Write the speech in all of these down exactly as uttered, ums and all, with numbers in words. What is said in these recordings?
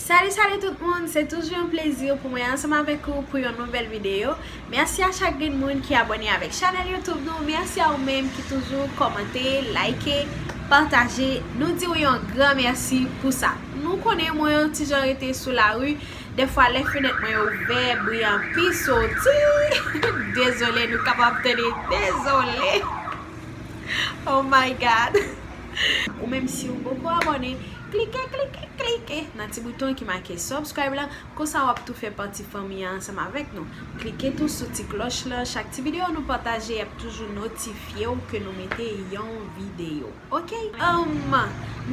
Salut, salut tout moun, se toujou yon plezi pou mwen ansanm avèk ou pou yon nouvèl videyo. Mèsi a chak grenn moun ki abòne avèk chanèl YouTube nou. Mèsi a ou menm ki toujou kòmante, like, pataje. Nou di w yon gran mèsi pou sa. Nou konnen mwen yon ti jan rete sou lari. Dèfwa lè fenèt mwen ouvè, bri an pi soti. Dezole, nou kapab tande dezole. Oh my God. Ou menm si ou poko abòne, klike, klike, klike nan ti bouton ki make subscribe la. Konsa w ap tou fè pati fanmi an ansanm avèk nou. Klike tou sou ti klòch la. Chak ti videyo nou pataje, y ap toujou notifye w ke nou mete yon videyo. Ok? Um,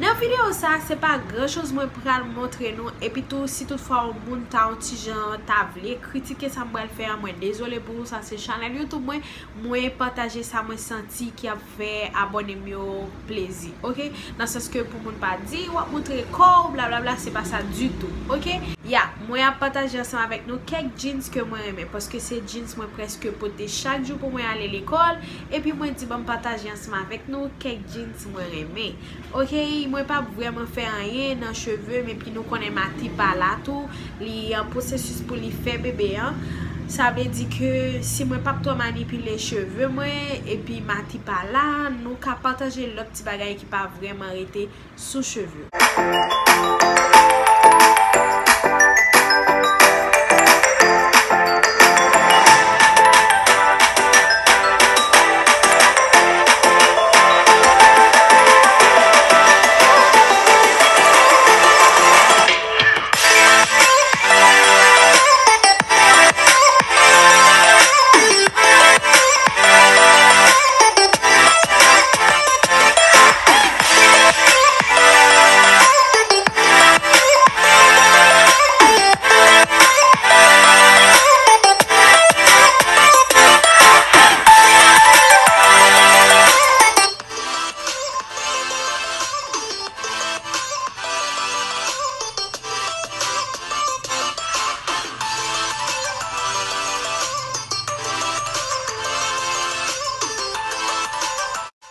nan videyo sa, se pa gran choz mwen pral montre nou. Epi tou, si toutfwa yon moun ta yon ti jan ta vle kritike sa m pral fè a, mwen dezole pou ou. Sa se chanèl YouTube mwen. Mwen pataje sa mwen santi ki ap fè abòne m yo plezi, ok? Nan sans ke pou moun pa di w ap montre kò w, blablabla, se pa sa ditou, ok? Ya, mwen ap pataje ansanm avèk nou kèk jeans ke mwen renmen, paske se jeans mwen prèske pote chak jou pou mwen ale lekòl, epi mwen di ban m pataje ansanm avèk nou kèk jeans mwen renmen. Ok, mwen p ap vrèman fè anyen nan cheve m, epi nou konnen Mati pa la tou, li an pwosesis pou li fè bebe an. Sa vle di ke si mwen p ap twò manipile cheve mwen, epi Mati pa la, nou ka pataje lòt ti bagay ki pa vrèman rete sou cheve.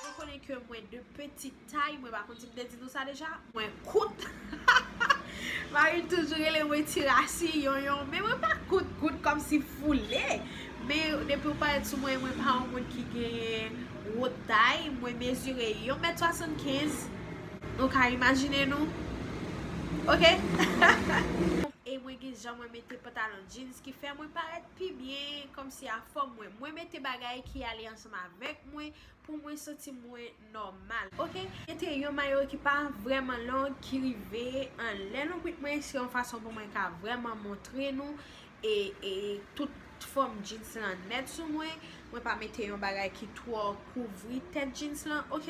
Nou konnen ke mwen de pitit tay, mwen pa konn si m te di nou sa deja, mwen kout. Mari m toujou rele mwen ti rasi, yonyon, men mwen pa kout, kout kòmsi foule. Men depi w parèt sou mwen, mwen pa yon moun ki genyen wo tay, mwen mezire yon mèt swasannkenz. Nou ka imajine nou. Ok? E mwen gen jan mwen mete pantalon jeans ki fè mwen parèt pi byen, kòmsi a fòm mwen. Mwen mete bagay ki ale ansanm avèk mwen pou mwen santi mwen nòmal. Ok? Mete yon mayo ki pa vrèman long, ki rive anlè lonbrit mwen, se yon fason pou mwen ka vrèman montre nou e, e tout fòm jeans lan nèt sou mwen. Mwen pa mete yon bagay ki twò kouvri tèt jeans lan, ok?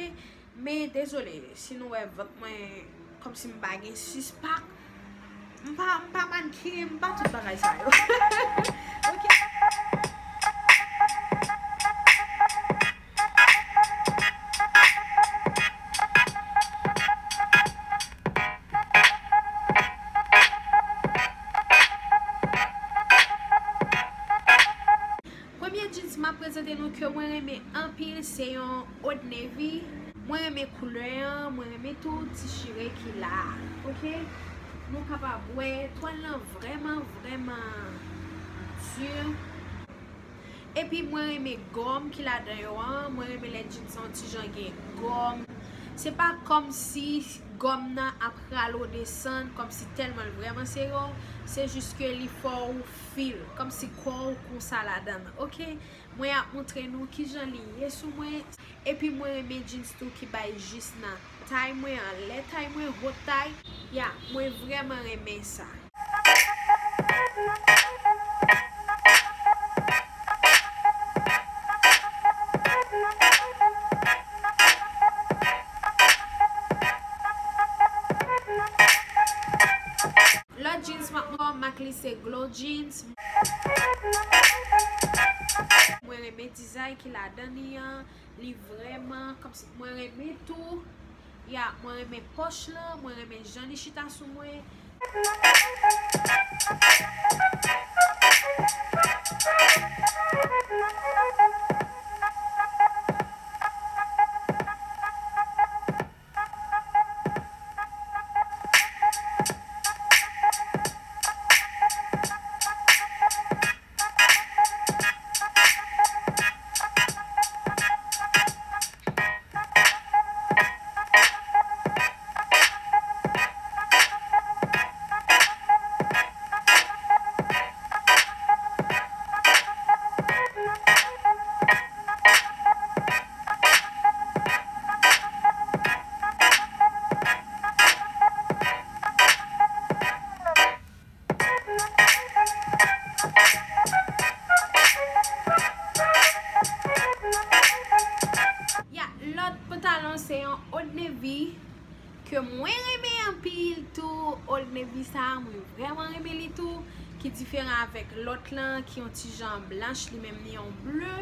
Men dezole, si nou wè vant mwen kòmsi m pa gen sis pak, m pa, m pa mannequin, m pa tout bagay sa yo. Ok. Premye jeans m ap prezante nou ke mwen renmen anpil, se yon Old Navy. Mwen renmen koulè an, mwen renmen tou ti chire ki la a. Ok? Nou kapab wè twal lan vrèman, vrèman di. Epi mwen renmen gòm ki ladan yo an. Mwen renmen lè jeans an ti jan gen gòm. Se pa kòmsi gòm nan ap rale w desann, kòmsi tèlman l vrèman sere w. Se jis ke li fè w feel kòmsi kò w konsa ladan l, ok? Mwen ap montre nou kijan li ye sou mwen. Epi mwen renmen jeans tou ki bay jis nan tay mwen, anlè tay mwen, haut tay. Ya, mwen vrèman renmen sa. Lòt jeans m ap montre w, mak li se Glow Jeans. Mwen renmen dizay ki ladan li an. Li vrèman kòmsi mwen renmen tou. Ya, mwen renmen pòch lan, mwen renmen jan li chita sou mwen. Mwen vrèman renmen li tou, ki diferan avèk lòt lan, ki yon ti jan blanch, li menm li yon ble.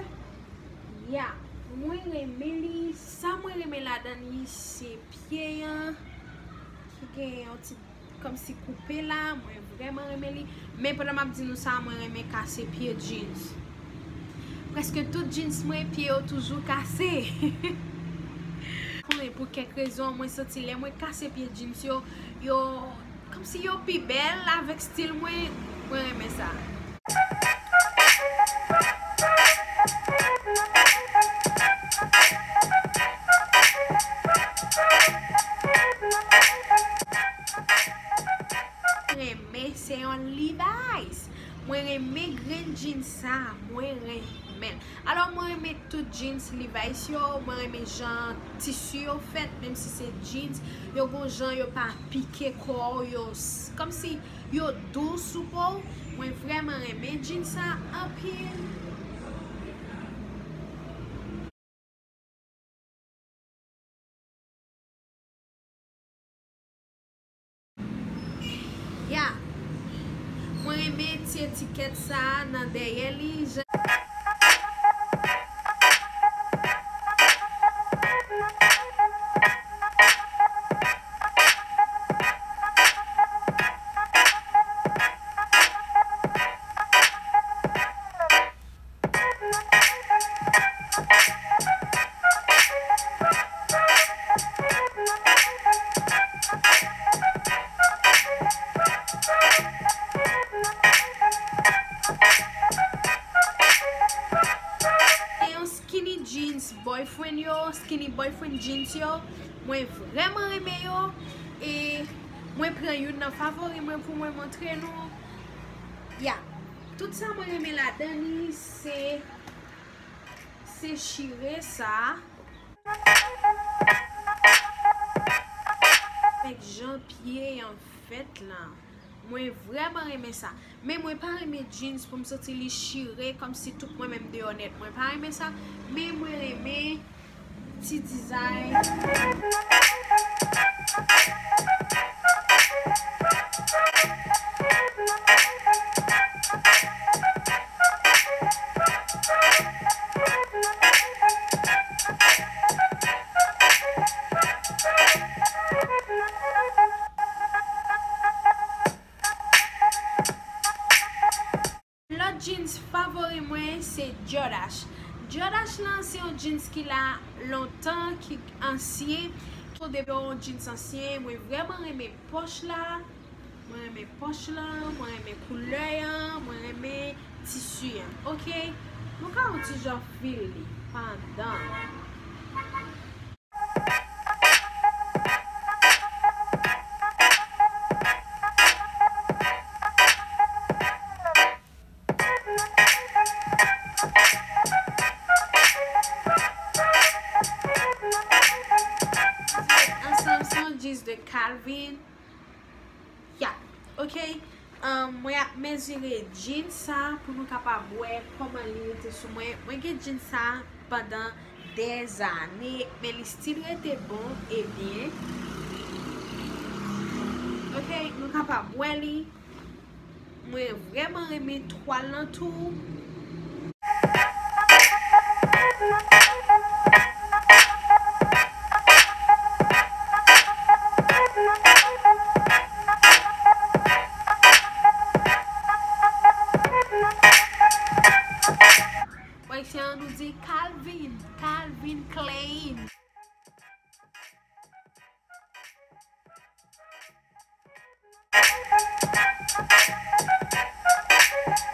Ya, mwen renmen li. Sa mwen renmen ladan li, se pye an, ki gen yon ti kòmsi koupe la, mwen vrèman renmen li. Men pandan m ap di nou sa, mwen renmen kase pye jeans. Prèske tout jeans mwen, pye yo toujou kase. Konnen pou kèk rezon, mwen santi lè mwen kase pye jeans yo, yo kòmsi yo pi bèl avèk stil mwen, mwen renmen sa. Renmen se yon Levi's. Mwen renmen grenn jeans sa, mwen renmen l. Alò, mwen renmen tout jeans Levi's yo, mwen renmen jan tisi yo fèt, menm si se jeans, yo gon jan yo pa pike kò w, yo s-, kòmsi yo dous sou po w. Mwen vrèman renmen jeans sa anpil. Ya. Mwen renmen ti etikèt sa a nan dèyè li. Jan Gen yon skinny jeans boyfriend yo, skinny boyfriend jeans yo. Mwen vrèman renmen yo. E mwen pran youn nan favori mwen pou mwen montre nou. Ya. Tout sa mwen renmen ladan li, se, se chire sa. Avèk jan pye an fèt la. Mwen vrèman renmen sa. Men mwen pa renmen jeans pou m santi li chire, kòmsi tout mwen menm deyò nèt. Mwen pa renmen sa. Men mwen renmen ti dizay. Lòt jeans favori mwen se Jordache. Jordache lan se yon jeans ki la lontan, ki ansyen. Depi yon jeans ansyen, mwen vrèman renmen pòch la. Mwen renmen pòch lan, mwen renmen koulè an, mwen renmen tisi an. Oke? Nou ka yon ti jan fil li pandan. Ansanm se yon jeans de Calvin. Ya, oke. Um, mwen ap mezire jeans sa pou nou kapab wè kòman li rete sou mwen. Mwen gen jeans sa pandan dèzane, men li still rete bon e byen. Oke, nou kapab wè li. Mwen vrèman renmen twal lan tou. Ayisyen an nou di Calvin, Calvin Klein.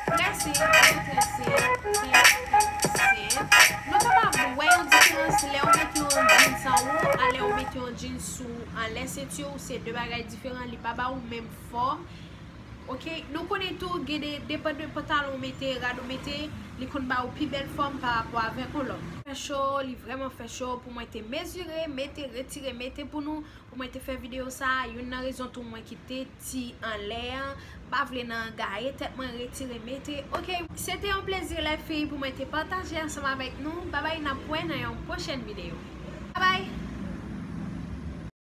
Trè senp, trè, trè senp, trè, trè senp. Nou kapab wè yon diferans lè w mete yon jeans anwo a lè w mete yon jeans sou anlè senti w, se de bagay diferan, li pa ba ou menm fòm. Oke, nou konnen tou, gen de, depann de pantalon w mete, rad ou mete, li konn ba ou pi bèl fòm pa rapò avèk yon lòt. Fè cho, li vrèman fè cho pou mwen te mezire, mete, retire, mete pou nou. Pou mwen te fè videyo sa a, youn nan rezon tou mwen kite ti anlè an, m pa vle nan gaye tèt mwen retire mete. Oke, se te yon plezi lèfi pou mwen te pataje ansanm avèk nou. Babay, n ap wè nan yon pwochèn videyo. Babay!